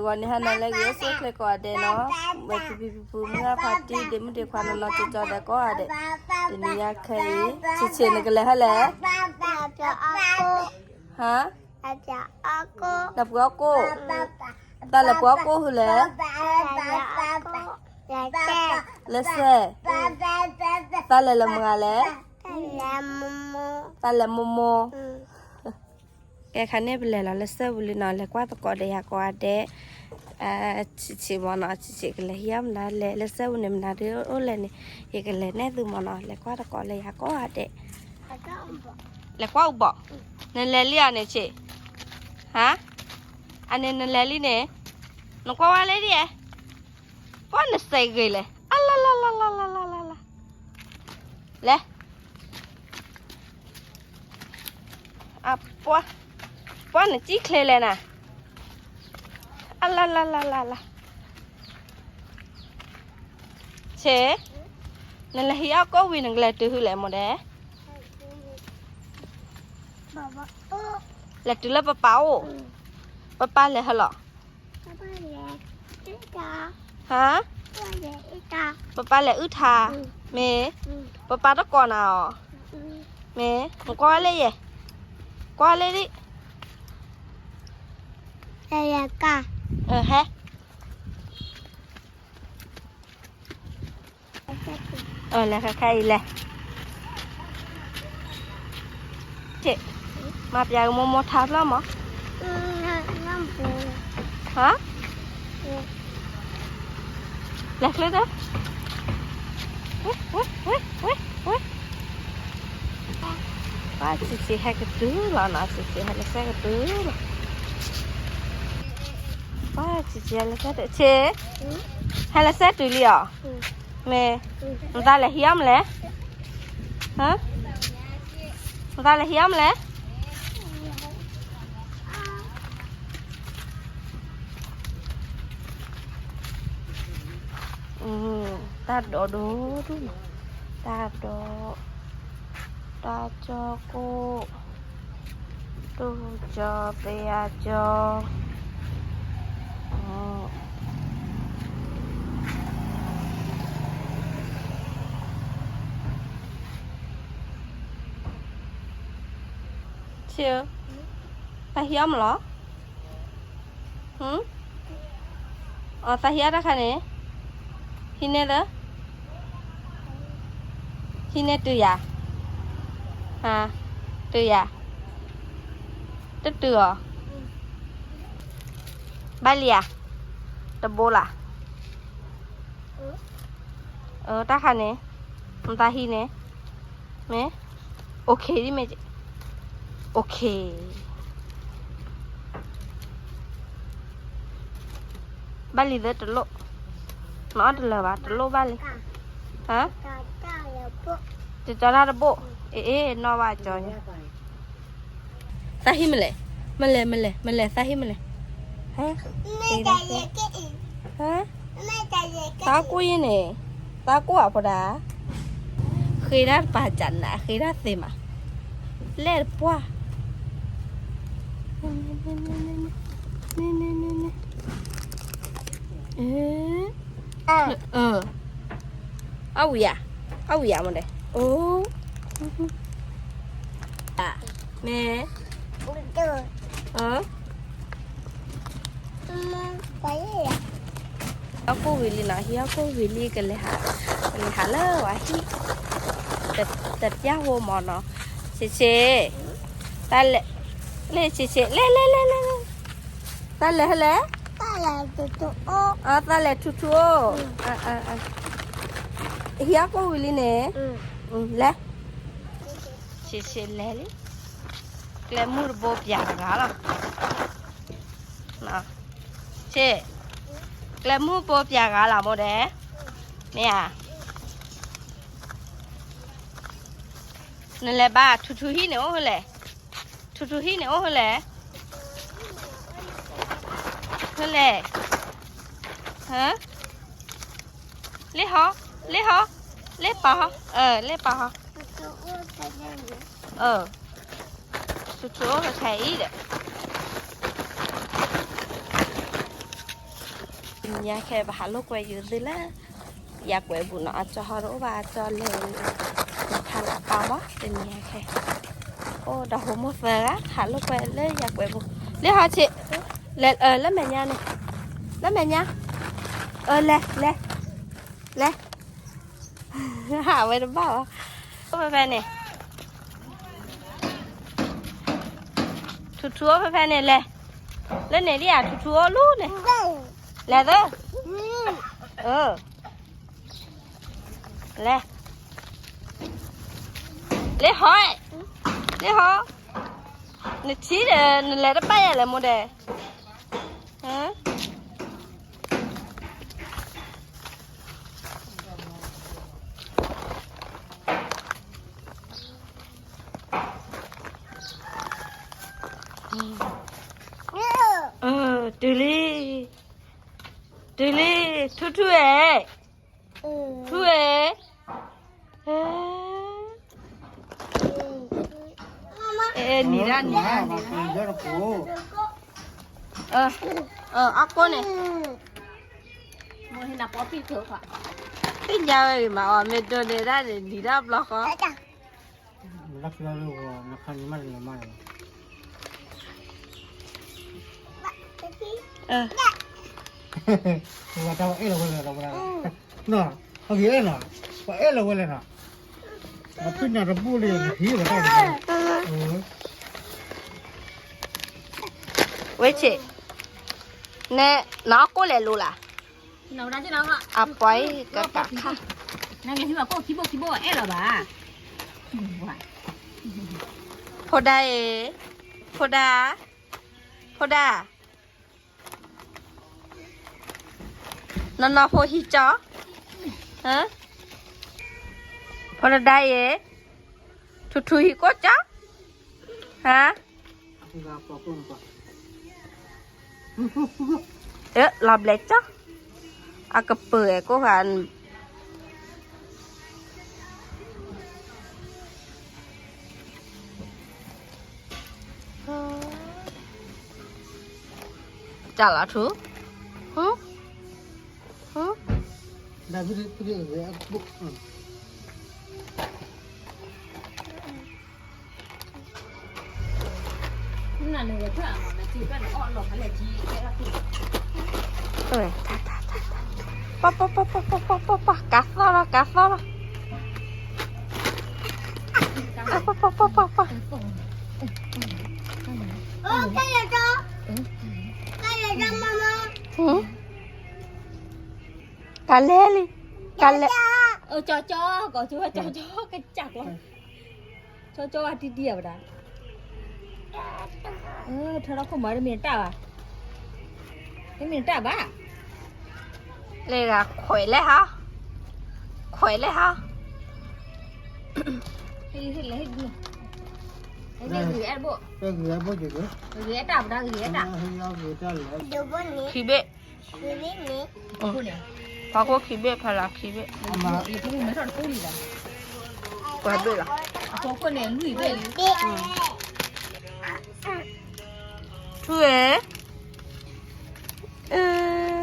ဂီၤန့ၣ်ဟါနၤလၢအဂ့ၤ အိၣ်ဆူၣ်အိၣ်ချ့ကိးဂၤဒဲးနီၤ, ဝဲဖံဖံဖုဖု မုၢ်ဂၢ်ဖါတံၢ် ဒ့မုၣ်ဒ့ခွါနီၢ်နီၢ်ကၠီကၠီဒီးကိးဂၤဒဲး, တနံၤညါခဲအံၤ ဆံးဆံး နကလဲၤဟဲလဲၣ်, ဟါ, လဲၤပှ့ၤအီၣ်ကိၣ်, သးလဲၤပှ့ၤအီၣ်ကိၣ်ဟုလဲၣ်, လၢစဲၣ်, သးလဲၤလၢမုၢ်ဂၤလဲၣ်, သးလဲၤမိၢ်မိၢ် ကဲခါန့ၣ် ပလဲၤလီၤလၢစဲၣ်ပူၤလံနီၤ, လဲၤကွၢ်သကိးဒီးယၤကိးဂၤဒဲး, ဆံးဆံးမ့ၢ်နီၤ, ဆံးဆံးကလဲၤဟံးအီၣ်မနုၤလဲၣ်, လၢစဲၣ်ပူၤန့ၣ် မနုၤဒုးအိၣ်လဲၣ်န့ၣ်, ယကလဲၤနဲၣ်သုမ့ၢ်နီၤ, လဲၤကွၢ်သကိးလၢယၤကိးဂၤဒဲး, လဲၤကွၢ်အူဘီၣ်, နလဲၤလံဧါန့ၣ်ဆံး, ဟါ, အန့ၣ်နလဲၤလံန့ၣ်, နကွၢ်ဝဲလဲၣ်ဒ်, ပှၤနစဲးဂ့ၤလဲၣ်, အလလလလလလလ, လဲၤ အပှၤ, ပှၤနစံၣ်ချ့လဲၣ်နၤ, အလလလလလ, ဆံး, နလဲၤဟံးအီၣ်ကိၣ်ဝံၤ နကလဲၤတုၤဟုလဲၣ်မိၢ်ဒဲး, လဲၤတုၤလၢပပၢ်အိၣ်, ပပၢ်လဲၤဟဲလီၤ ဟါ, ပပၢ်လဲၤအုၣ်ထါ, မ့ၢ်, ပပၢ်တကိးနၤအီၤ, မ့ၢ်, နကွၢ်လၢယဲ, ကွၢ်လၢဒ်, ဟဲ လဲၤခါခါအံၤလဲၤ, မၤပျးကမိၢ်မိၢ်ထါဖျီၣ်မး, ဟါ, လဲၤချ့တၢ်, ဝဲ, ဝဲ, ဝဲ, ဝဲ, ဝဲ, ပှၤဆံးဆံးဟဲကတုၤလီၤနီၤ, ဆံးဆံးဟဲလၢစဲၣ်ကတုၤလီၤ, ပှၤဆံးဆံးဟဲလၢစဲၣ်တုၤ, ဆံး, ဟဲလၢစဲၣ်တုၤလံအီၤ, မ့ၢ်, နသးလဲၤဟံးအီၣ်မလဲၣ်, ဟါ, နသးလဲၤဟံးအီၣ်မလဲၣ် တၢ်ဒိးဒိၣ်ဒိၣ်မး, တၢ်ဒိး, တၢ်ကၠီကိၣ်, တူၢ်ကၠီ, ပယၤကၠီ, ဆံး, သးဟံးအီၣ်မလီၤ အသးဟံးအီၣ်တၢ်ခါန့ၣ်, ဟံးန့ၢ်သၢ, ဟံးန့ၢ်တုၤယၤ, ဟါ, တုၤယၤ, တတုၤအီၤ, ဘၣ်လံဧါ, တဘိလၢ် တၢ်ခါန့ၣ်, နသးဟံးန့ၣ်, မ့ၢ်, OK ဒ်မ့ၢ်, OK ဘၣ်လံသၢတလိၣ်, နအီၣ်တလၢာ်ဘၣ် တလိၣ်ဘၣ်လံ, ဟါ, တကၠီတၢ်တဘိ, အ့ အ့ နီၢ်ဘၣ်ကၠီညါ သးဟံးမလဲၣ်, မလဲၣ် မလဲၣ် မလဲၣ် သးဟံးမလဲၣ်, ဟါ, ဟါ, သးကိၢ်ယဲန့ၣ်, သးကိၢ်အဖိဒၣ်, ဃ့ဒၣ်တပာ်စးနး ဃ့ဒၣ်သ့မး, လဲၣ်တပှၢ် အဝံၤဧါ, အဝံၤဧါမ့ၢ်ဒဲး, အိ, မ့ၢ်, ဟံးအီၣ်ကိၣ်ဝံၤလံနီၤ, ဟံးအီၣ်ကိၣ်ဝံၤလံ ကလဲၤဟး, ကလဲၤဟးလၢဝဲဟံၣ်, တပျၢ်ဟိမးနီၤ, ဆံးဆံး, တၢ်လဲၤ, လဲၤဆံးဆံး လဲၤ လဲၤ လဲၤ လဲၤ, တၢ်လဲၤဟဲလဲၣ်, တၢ်လဲၤထူထူအိၣ်, ဟံးအီၣ်ကိၣ်ဝံၤလံန့ၣ်, လဲၤ, ဆံးဆံးလဲၤလံ, ကျဲမုၢ်တဘိပျးတဂၤလီၤ. ဆံး, ကျဲမုၢ်ဘိပျးဂၤလီၤမိၢ်ဒဲး, မ့ၢ်ဧါ, နလဲၤဘၣ် ထူထူဟံၣ်န့ၣ်အိၣ်ဖဲလဲၣ်, ထူထူဟံၣ်န့ၣ်အိၣ်ဖဲလဲၣ်, ဖဲလဲၣ်, ဟါ, လ့ဟီ, လ့ဟီ, လ့ပာ်ဟီ, လ့ပာ်ဟီ, ထူထူအိၣ်ဖဲခဲအံၤဒီး တၢ်, ညါခဲ ပဟးလိာ်ကွဲယုာ်သုလၢ ယၤကွဲးပူၤနီၤ, အကၠီဟီတအိၣ်ဘၣ်, အကၠီလဲၤ နဖးလၢပာ်မီၤ တနံၤညါခဲ, အိၣ်ဒီးဟိမိၢ်သၢဂၤ ဟးလိာ်ကွဲလၢယၤကွဲးပူၤ, လၢဟီဆံး, လၢမဲာ်ညါန့ၣ်, လၢမဲာ်ညါ, လဲၤ လဲၤ လဲၤ, အဝဲတဘၣ်ဘၣ်, အိၣ်ဖဲဖဲန့ၣ် ထူထူအိၣ်ဖဲဖဲန့ၣ်လဲၤ, လၢန့ၣ်ဒ်ဧါ ထူထူအိၣ်လူၤန့ၣ်, လဲၤသၢ, လဲၤ, လ့ဟီ, လ့ဟီ, နထံၣ်ဒီး နလဲၤတဘၣ်ယၤလဲၣ်မိၢ်ဒဲး တုၤလံ, တုၤလံ, ထူထူဧၢ, ထူဧၢ, အဲ နံၤဒၣ်နံၤဒၣ်န့ၣ်, အကိးန့ၣ်, သ့ၣ်ညါဝဲဂ့ၤမးအီၤ မ့ၢ်ဒိးန့ၢ်ဒၣ်န့ၣ် နံၤဒၣ်ဘျီဃီ ဝဲတၢ်အဲၣ်လီၤဝဲလဲၣ်နီၤ, ပှၤအဲၣ်လီၤဝဲလဲၣ်နီၤ, ပှၤအဲၣ်လီၤဝဲလဲၣ်နီၤ, ပှၤဖုၣ်ညါတဘူၣ်လံ နဟံးဝဲတၢ်န့ၣ်, ဝဲဆ့, နဲ နအီၣ်ကိၣ်လဲၤလိၤလၢ်, အပှၤအံၤကတၢ်ခါ, နကဟံးဝဲကိၣ်ခံဘိၣ်ခံဘိၣ် အဲၣ်လီၤဘၣ်, ဖိဒါအံၤ, ဖိဒါ, ဖိဒါ နီၢ်နီၢ်ဖိဟံးကၠီ, ဖိဒါအံၤ, ထူထူဟံးကိၣ်ကၠီ, ဟါ, လီၤဘျဲးကၠီ, အကပၢၤအဲၣ်ကိၣ်ဃာ် တၢ်လီၤထူ, ပၢ်ပၢ်ပၢ်ပၢ်ပၢ်ပၢ်ပၢ်, ကးသီၣ်လီၤ ကးသီၣ်လီၤ, ပၢ်ပၢ်ပၢ်ပၢ်ပၢ်ပၢ်, ကလဲၤလံ, ကလဲၤ, ကၠီကၠီ, ကၠီကၠီ, ကစၢ်ကျီ ကၠီကၠီဝဲတံၢ်တံၢ်အဝဲဒၣ်, ထီထီၣ်ခိၣ်မး တမ့ၢ်တၢ်ဘၣ်, တမ့ၢ်တၢ်ဘၣ်, လၢဂၤခွဲးလဲၣ်ဟါ, ခွဲးလဲၣ်ဟါ, ဟ့ၣ်လဲၣ်ဟ့ၣ်လဲၣ်, ဂ့ၤအဲၣ်ဘိ, ဂ့ၤအဲၣ်ဘိ, ဂ့ၤအဲၣ်တၢ်ဘၣ်ဒၣ် ဂ့ၤအဲၣ်တၢ်, ခံဘ့ၣ်, ဖီခိၣ်ခံဘ့ၣ် ဖီလာ်ခံဘ့ၣ်, ကွဲဘ့ၣ်လီၤ, ထူဧၢ,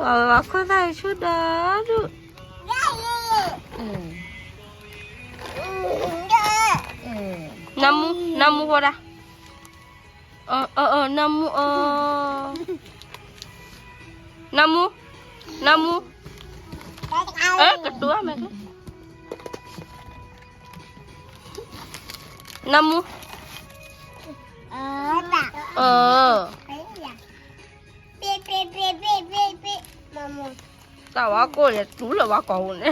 ဝဲဝဲခိၣ်သၣ်ဆူၣ်ဒီဒူၣ်, နမူ, နမူဖိဒၣ်, နမူအီၤ, နမူ, နမူ, ကတိၤမဲာ်, နမူ, တၢ်ဝဲကိၣ်လဲၤတူၢ်လၢၤဝဲကိာ်ပူၤန့ၣ်,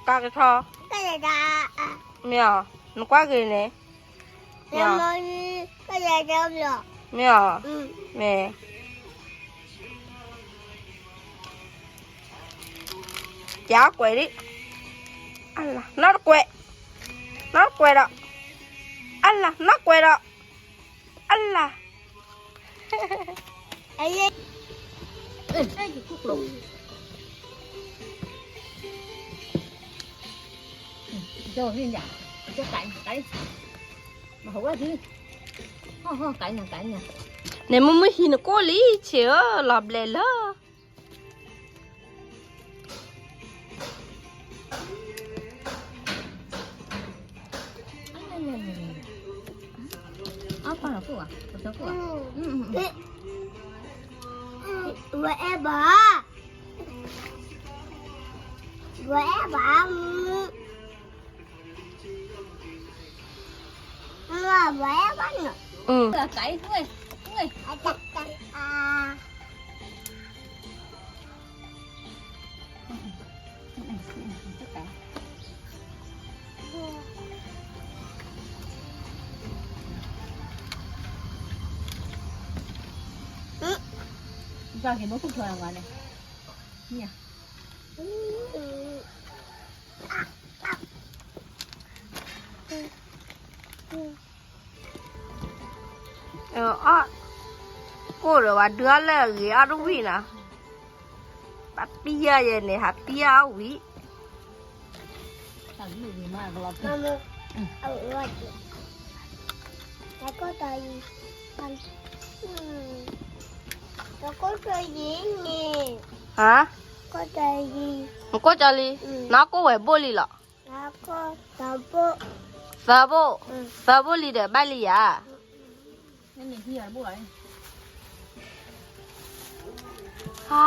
ကၢ်ကထီ, မ့ၢ်အီၤ, နကွၢ်က့ၤန့ၣ်, မ့ၢ်အီၤ, မ့ၢ်, ပျၢ်ကွဲးဒံး, အလၤ နီၢ်တကွဲး, နီၢ်တကွဲးဒီး, အလၤ နီၢ်ကွဲးဒီး, အလၤ ကၠီဟ့ၣ်ညါ, ကၠီကၢ်ညါ, ကၢ်ညါ, မဟိဝဲဒု, ဟီၣ်ဟီၣ် ကၢ်ညါ ကၢ်ညါ, န့ၣ်မုၢ်မုၢ်ဟံးနကိၣ်လံ ဆံးဧၢ, လီၤဘျဲးလၢ အပၢ်လီၤကိၣ်ဧါ, ပကကိၣ်ဧါ, ဝဲအဲၣ်ဘၣ်, ဝဲအဲၣ်ဘၣ်, ဝဲအဲၣ်ဘၣ်နီၤ, အီၣ်, ကိၣ်ဒီးဝဲဒုးအီၣ်လၢအဂ့ၤအီၣ်တဝံၣ်နီၤ, ပှၤပံယါယဲန့ၣ် ဟးပံယါအီၣ်ဝံၣ် ဟါ, ကိၣ်ကၠီလံ, နကိၣ်ဝဲဘိၣ်လံလီၤ, သၢဘိၣ်, သၢဘိၣ်လံဒီးဘၣ်လံယၤ, ဟါ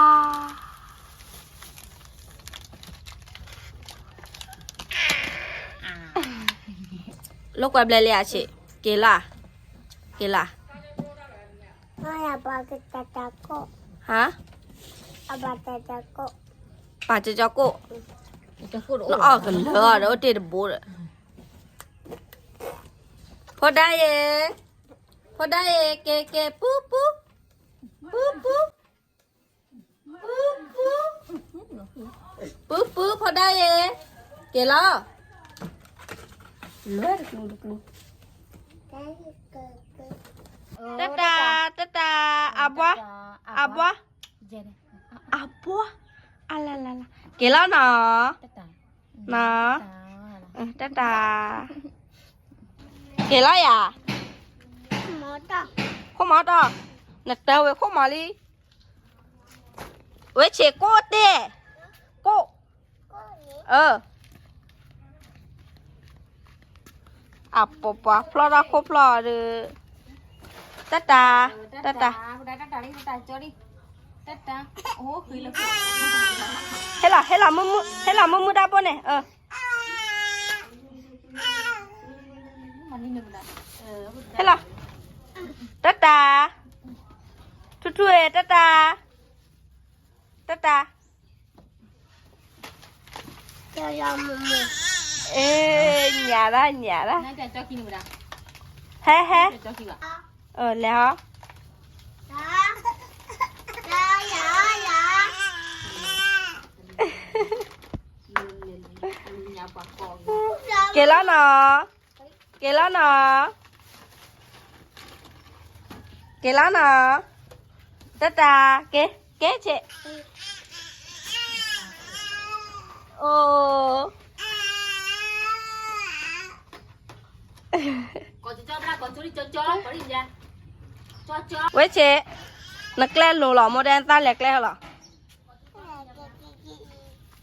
လိာ်ကွဲဘျဲလံအဆံး, က့ၤလၢ, က့ၤလၢ, ဟါ, ပာ်ကၠီကၠီကိၣ်, နအီၣ်ကလၢာ်ဒီးအိၣ်တ့ၢ်တဘိဒီး, ဖိဒါယဲ, ဖိဒါယဲ, ကဲ, ကဲ, ပူ, ပူ, ပူ, ပူ, ပူ, ပူ, ပူ, ဖိဒါယဲ, က့ၤလီၤ, တၢ်တၢ်, တၢ်တၢ်, အဘွါ, အဘွါ, အဘွါ, အလလလ, က့ၤလီၤနီၤ, နီၤ, တၢ်တၢ်, က့ၤလီၤယၤ, ခိၣ်မီၤတီၢ်, နတၢ်ဝဲခိၣ်မီၤလံ, ဝဲဆံးကိၣ်တဲ, ကိၣ်, အၢ အပှၤဖျီၣ်တၢ်ခိၣ်ဖျီၣ်ဒီး, တၢ်တၢ်, တၢ်တၢ်, ဟဲလီၤ, ဟဲလီၤမုၢ်မုၢ်, ဟဲလီၤမုၢ်မုၢ်တၢ်ဘိၣ်န့ၣ်, ဟဲလီၤ, တၢ်တၢ်, ထူထူဧၢ, တၢ်တၢ်, တၢ်တၢ် ညၣ်ဒၣ်ညၣ်ဒၣ်, ဟဲဟဲ, လဲၤဟီ, က့ၤလီၤနီၤ, က့ၤလီၤနီၤ, က့ၤလီၤနီၤ, တၢ်တၢ်, က့ၤ, က့ၤဆ့, အိၣ် ဝဲဆ့, နကျဲလိၤလီၤ, မိၢ်ဒဲနသၣ်လဲၤကျဲလီၤ,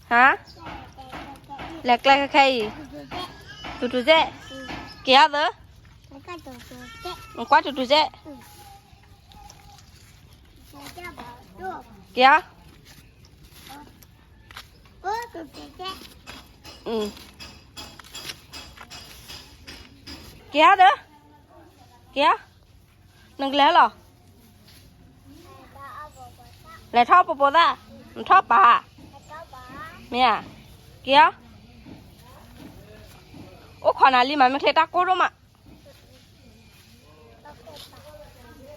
ဟါ, လဲၤကျဲခဲခဲအံၤ, တူတူစဲ, က့ၤအီၤသၢ, နကွၢ်တူတူစဲ, က့ၤအီၤ က့ၤအီၤဒီး, က့ၤအီၤ, နကလဲၤလီၤ, လဲၤထီၣ်ပှဲၤပှဲၤသၣ်, နထီၣ်ပာ်, မ့ၢ်ဧါ, က့ၤအီၤ, အိၣ်ခိးနၤလံမး မ့ၢ်ချ့တၢ်ကိၢ်ဒိၣ်မး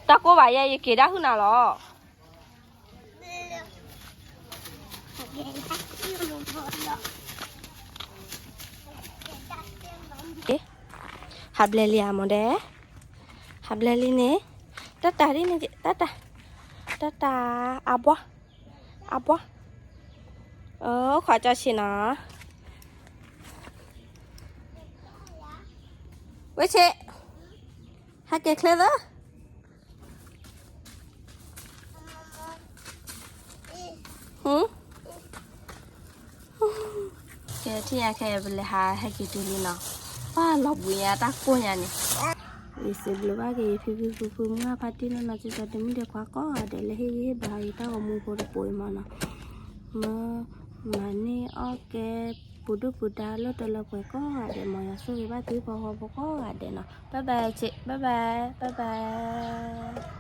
တၢ်ကိၢ်ဘၣ်ယဲ ယက့ၤဒၣ်ဟုၣ်နၤလီၤ. ဟးဘျဲလံဧါ မ့ၢ်ဒဲး, ဟးဘျဲလံန့ၣ်, တၢ်တၢ်ဒ်န့ၣ်, တၢ်တၢ်, တၢ်တၢ်, အဘွါ, အဘွါ, အိၣ်ခိးကၠီဆံးနီၤ, ဝဲဆ့, ဟဲက့ၤချ့သၢ ဟဲက့ၤချ့သၢ, ကဲထံၣ်ညါခဲအံၤ ပလဲၤဟးဟဲက့ၤတုၤလံနီၤ, ပှၢ်လီၤဘှံးညါတၢ်ကိၢ်ညါန့ၣ်, ယစံးဘျုးဘၣ်က့ၤယဖံဖုဖုဖုမုၢ်ဂၢ်ဖါတံၢ်နီၢ်နီၢ် ကဲသိးတမုၢ်ဒဲးခွါကိးဂၤဒဲးလၢဟ့ၣ်ဂံၢ်ဟ့ၣ်ဘါယတၢ်ဂီၤမူဖိတပိၤအံၤမးနီၤ, မၢ မၤန့ၢ်အီၣ်ကဲ ပူၤဒုၣ်ပူၤဒါလၢတၢ်လၢပှဲၤကိးဂၤဒဲး မ်ယွၤဆိၣ်ဂ့ၤဘၣ်သုပှၤဟီၣ်ဖိကိးဂၤဒဲးနီၤ, ဘၣ်ဘၣ်ဆ့ ဘၣ်ဘၣ် ဘၣ်ဘၣ်.